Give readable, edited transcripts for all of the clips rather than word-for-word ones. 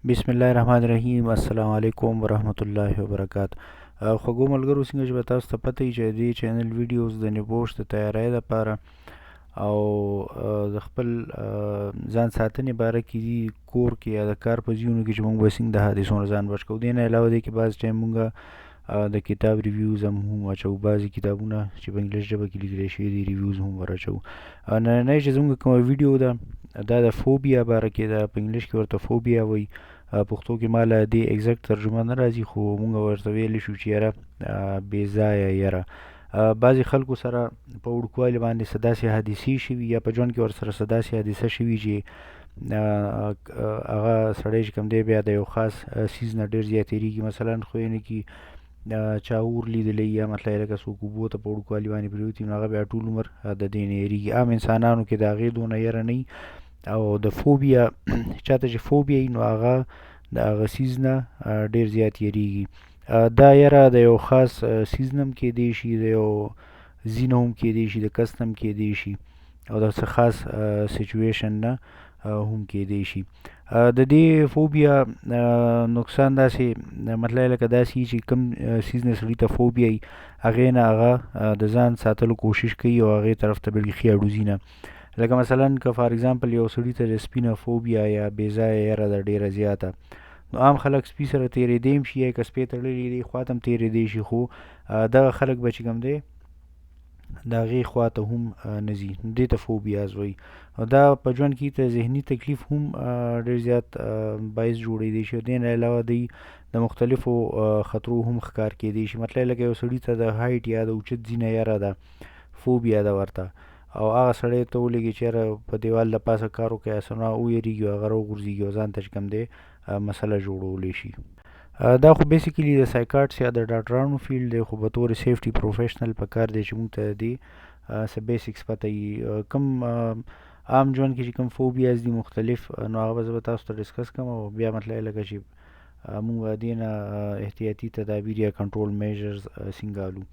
بسم الله الرحمن الرحیم. السلام علیکم ورحمت الله وبرکات. خوږو ملګرو، څنګه چې به تاسو ته پته وي چې د دې چینل ویډیوز د نیپوش د تیارۍ لپاره او د خپل ځان ساتنې باره کې دي، کور کې یا د کار په ځایونو کې چې موږ به څنګه د حادثو نه ځان بچ کوو. دې نه علاوه دې کې بعض ټایم موږ د کتاب ریویوز هم هم اچوو، بعضې کتابونه چې په انګلیس ژبه کې لیکل شوي دي ریویوز هم ور اچوو. نننۍ چې زموږ کومه ویډیو ده، دا د فوبیا باره کې ده. په انګلیش کې ورته فوبیا وایي، پښتو کې ما له دې ایگزیکټ ترجمه نه راځي، خو موږ ورته ویلی شو چې یاره بې ځایه یاره. بعضې خلکو سره په وړوکوالي باندې څه داسې حادثې شوي یا په ژوند کې ورسره څه داسې حادثه شوي چې هغه سړی چې کوم دی بیا د یو خاص څیز نه ډېر زیات تېرېږي. مثلا خو یعنې کي چا اور لیدلی یا مطلب لکه څوک اوبو ته په وړوکوالي باندې پرېوتي، نو هغه بیا ټول عمر د دې نه یېرېږي. عام انسانانو کې د هغې دونه یره نه وي او د فوبیا چاته چې فوبیا وي، نو هغه د هغه څیز نه ډېر زیات یېرېږي. دا یره د یو خاص څیز نه هم کېدی شي، د یو ځای نه هم کېدی شي، د کس نه هم کېدی شي او د څه خاص سچویشن نه هم کېدی شي. د دې فوبیا نقصان داسې مطلب لکه داسې چې کوم څیز نه سړي ته فوبیا وي، هغې نه هغه د ځان ساتلو کوشش کوي او هغې طرف ته بلکې ښې اړوځي نه. لکه مثلا که فار اگزامپل یو سړي ته د سپي نه فوبیا یا بې ځایه یره ده ډېره زیاته، نو عام خلک سپي سره تېرېدی هم شي یا که سپی تړلی دی خوا ته هم تېرېدی شي، خو دغه خلک به چې کوم دی د هغې خوا ته هم نه ځي. نو دې ته فوبیاز وایي. او دا په ژوند کې ته ذهني تکلیف هم ډېر زیات باعث جوړېدی شي، او دې نه علاوه دی د مختلفو خطرو هم ښکار کېدی شي. مطلب لکه یو سړي ته د هایټ یا د اوچت ځای نه یره ده، فوبیا ده ورته، او هغه سړی ته ولېږي چې یاره په دیوال د پاسه کار وکړي یا څه، نو هغه ویرېږي او هغه راوغورځېږي او ځان ته چې کوم دی مسله جوړولی شي. دا خو بیسیکلی د سایکاټس یا د ډاکټرانو فیلډ دی، خو به تور سیفټي پروفیشنل په کار دی چې موږ ته د دې څه بیسکس پته وي. کوم عام ژوند کې چې کوم فوبیاز دي مختلف، نو هغه به زه به تاسو ته ډسکس کوم او بیا مطلب لکه چې موږ دې نه احتیاطي تدابیر یا کنټرول میجرز څنګه الو.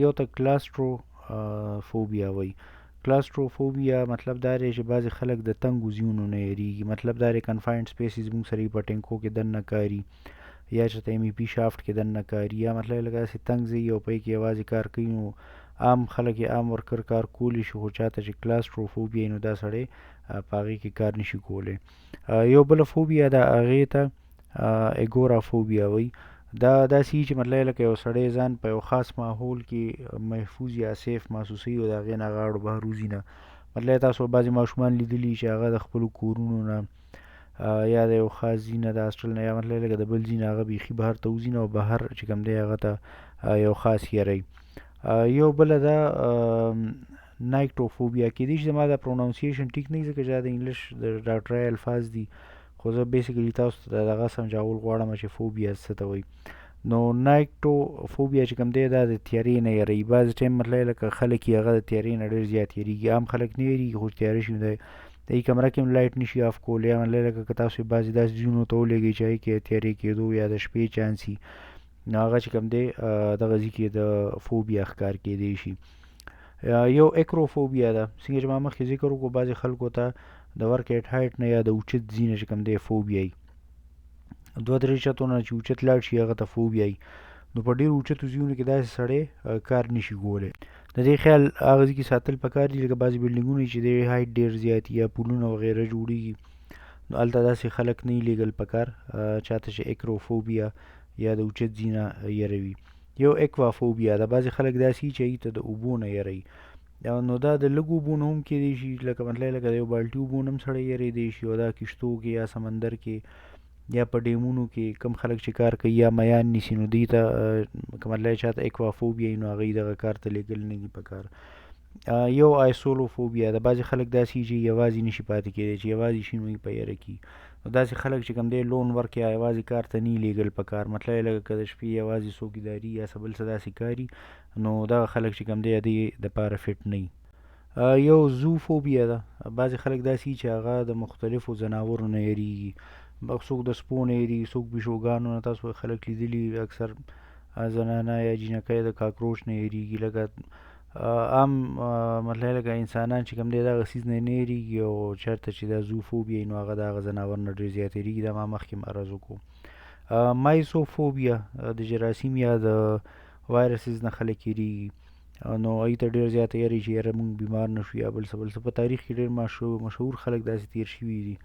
یو ته کلاسترو فوبیا وایي. کلاستروفوبیا مطلب دا دی چې بعضې خلک د تنګو ځایونو نه یریږي. مطلب دا دی کنفاینډ سپیسز موږ سره په ټینکو کې دننه کاري یا چېرته ایم ای پي شافټ کې دننه کاري یا مطلب لکه داسې تنګ ځای او په کې یوازې کار کوي، نو عام خلک یې عام ورکر کار کولی شي، خو چاته چې کلاستروفوبیا وي نو دا سړی په هغې کې کار نشي کولی. یو بله فوبیا ده، هغې ته اګورافوبیا وایي. دا داسې چې مطلب لکه یو سړی ځان په یو خاص ماحول کې محفوظ یا سیف محسوسوي او د هغې نه غاړو بهر وځي نه. مطلب تاسو بعضې ماشومان لیدلي چې هغه د خپلو کورونو نه یا د یو خاص ځای نه، د هاسټل نه یا مطلب لکه د بل ځای نه هغه بیخي بهر ته وځي نه او بهر چې کوم دی هغه ته یو خاص یری. یو بله ده نایکټوفوبیا. کېدای شي زما دا پروناونسیشن ټیک نه وي، ځکه چې دا د انګلیش د ډاکټرۍ الفاظ دي، خو زه بیسیکلی تاسو ته دغه سمجاول غواړم چې فوبیا څه ته وایي. نو نایکټو فوبیا چې کوم دی دا د تیارې نه یریږي. بعضې ټایم مطلب لکه خلک یې هغه د تیارې نه ډېر زیات یریږي. عام خلک نه یریږي، خو چې تیاره شي نو دی د کمره کې هم لایټ نشي آف کولی، یا مطلب لکه که تاسو یې بعضې داسې ځایونو ته ولېږئ چې هغې کې تیارې کېدو یا د شپې چانس وي، نو هغه چې کوم دی دغه ځای کې د فوبیا ښکار کېدی شي. یو اکروفوبیا ده، څنګه چې ما مخکې ذکر وکړو، بعضې خلکو ته د ورک اټ هایټ نه یا د اوچت ځای نه چې کوم دی فوبیا وي، دوه درې چتو نه چې اوچت لاړ شي هغه ته فوبیا وي. نو په ډېرو اوچتو ځایونو کې داسې سړی کار نشي کولی. د دې خیال هغه ځای کې ساتل پکار دي لکه بعضې بلډینګونه چې د هایټ ډېر زیات یا پولونه وغیره جوړېږي، نو هلته داسې خلک نه لېږل پکار چاته چې اکروفوبیا یا د اوچت ځای نه یروي. یو اکوافوبیا ده، بعضې خلک داسې چې هغوی ته د اوبو نه یروي، نو دا د لږو اوبو نه هم کېدی شي، لکه مطلب لکه د یو بالټي اوبو نه هم سړی یرېدی شي. او دا کښتو کې یا سمندر کې یا په ډیمونو کې کم خلک چې کار کوي یا میان نیسي، نو دوی ته که مطلب چاته اکوافوبیا وي نو هغوی دغه کار ته لېږل نه دي پکار. یو آیسولوفوبیا ده، بعضې خلک داسې چې یوازې نشي پاتې کېدی، چې یوازې شي نو یې په یره کي. نو داسې خلک چې کوم دی لون ورک یا یوازې کار ته نه لېږل پکار. مطلب لکه که د شپې یوازې څوک اداري یا څه بل څه داسې کاري، نو دغه خلک چې کوم دی دې دپاره فټ نه وي. یو زوفوبیا ده، بعضې خلک داسې چې هغه د مختلفو ځناورو نه یریږي، څوک د سپو نه یریږي، څوک پیشوګانو نه. تاسو خلک لیدلي اکثر زنانه یا جینکۍ د کاکروچ نه یریږي، لکه عام مطلب لکه انسانان چې کوم دی دغه څیز نه نه یریږي، او چېرته چې دا زوفوبیا وي نو هغه د هغه ځناور نه ډېر زیات یریږي. دا ما مخکې هم عرض وکړو. مایسوفوبیا د جراثیم یا د وایرسز نه خلک یریږي، نو هغوی ته ډېر زیات یری چې یاره موږ بیمار نه شو یا بل څه بل څه. په تاریخ کې ډېر مشهور خلک داسې تیر شوي دي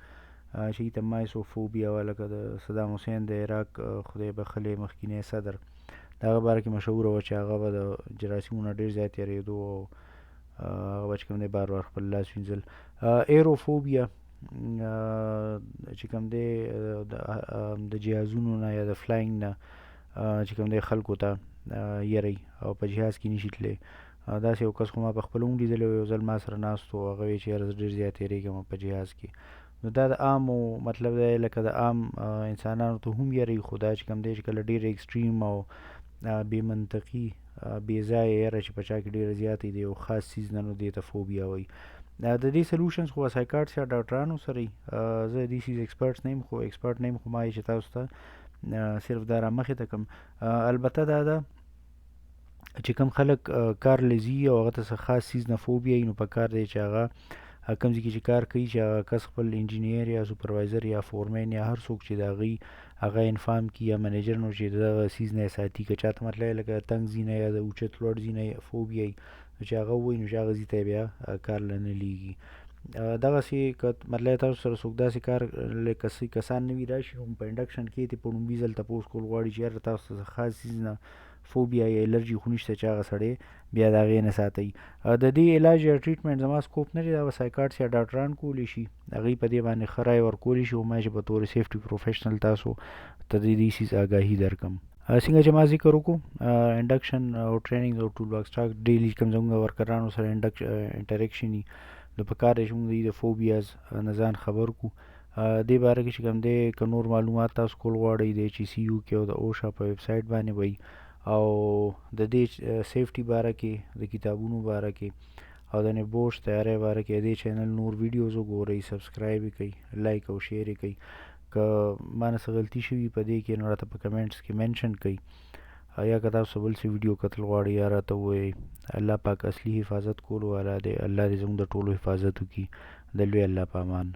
چې هغوی ته مایسوفوبیا وه، لکه د صدام حسین د عراق خدای بخښلی مخکینی صدر، د هغه باره کې مشهوره وه چې هغه به د جراثیمو نه ډېر زیات یریدو او هغه به چې کوم دی بار بار خپل لاس وینځل. ایروفوبیا چې کوم دی د جهازونو نه یا د فلاینګ نه چې کوم دی خلکو ته یری او په جهاز کې نشي تللی. داسې یو کس خو ما په خپله هم لیدلی و، یو ځل ما سره ناست و، هغه ویل چې یاره زه ډېر زیات یریږم په جهاز کې. نو دا د عامو مطلب دی لکه د عام انسانانو ته هم یری، خو دا چې کوم دی چې کله ډېر ایکسټریم او بې منطقي بې ځایه یره چې په چا کې ډېره زیاته وي د یو خاص څیز نه، نو دې ته فوبیا وایي. د دې سولوشنز خو سایکاټس یا ډاکټرانو سره وي، زه دې څیز ایکسپرټ نه یم، خو ایکسپرټ نه یم، خو ما یې چې تاسو ته صرف دا رامخې ته کړم. البته دا ده چې کوم خلک کار لزی او هغه ته څه خاص څیز نه فوبیا وي، نو په کار دی چې هغه کوم ځای کې چې کار کوي چې هغه کس خپل انجینیر یا سپروایزر یا فورمین یا هر څوک چې د هغوی هغه انفارم کړي یا منیجر، نو چې دغه څیز نه یې ساتي. که چاته مطلب لکه تنګ ځای نه یا د اوچت لوړ ځای نه فوبیا وي، نو چې هغه ووایي نو چې هغه ځای ته یې بیا کار له نه لیږي. دغسې که مطلب تاسو سره څوک داسې کار لکه څه کسان نوي راشي هم په انډکشن کې ترې په ړومبي ځل تپوس کول غواړي چې یاره تاسو ته څه خاص څیز نه فوبیا یا الرجي خو نشته چې هغه سړی بیا د هغې نه ساتي. د دې علاج یا ټریټمنټ زما سکوپ نه دی، دا به سایکاټس یا ډاکټران کولی شي، هغوی په دې باندې ښه رای ورکولی شي، خو ما چې په تور سیفټي پروفیشنل تاسو ته د دې څیز آګاهي درکړم. څنګه چې ما ذکر وکړو انډکشن او ټریننګ او ټول باکس ټاک ډیلی کوم زموږ ورکرانو سره انټریکشن وي، نو په کار دی چې موږ د فوبیاز نه ځان خبر کړو. دې باره کې چې کوم دی که نور معلومات تاسو کول غواړئ د ایچ ای سی یو کې او د اوشا په ویب سایټ باندې وایي، او د دې سیفټي باره کې، د کتابونو باره کې او د نبوش تیارۍ باره کې دې چینل نور ویډیوز وګورئ، سبسکرایب یې کړئ، لایک او شیر یې کړئ. که ما نه څه غلطي شوي په دې کې نو راته په کمنټس کې منشن کړئ، یا که تاسو بل څه ویډیو کتل غواړئ یا راته ووایئ. الله پاک اصلي حفاظت کولو والا دی، الله دې زموږ د ټولو حفاظت وکړي. د لوی الله په امان.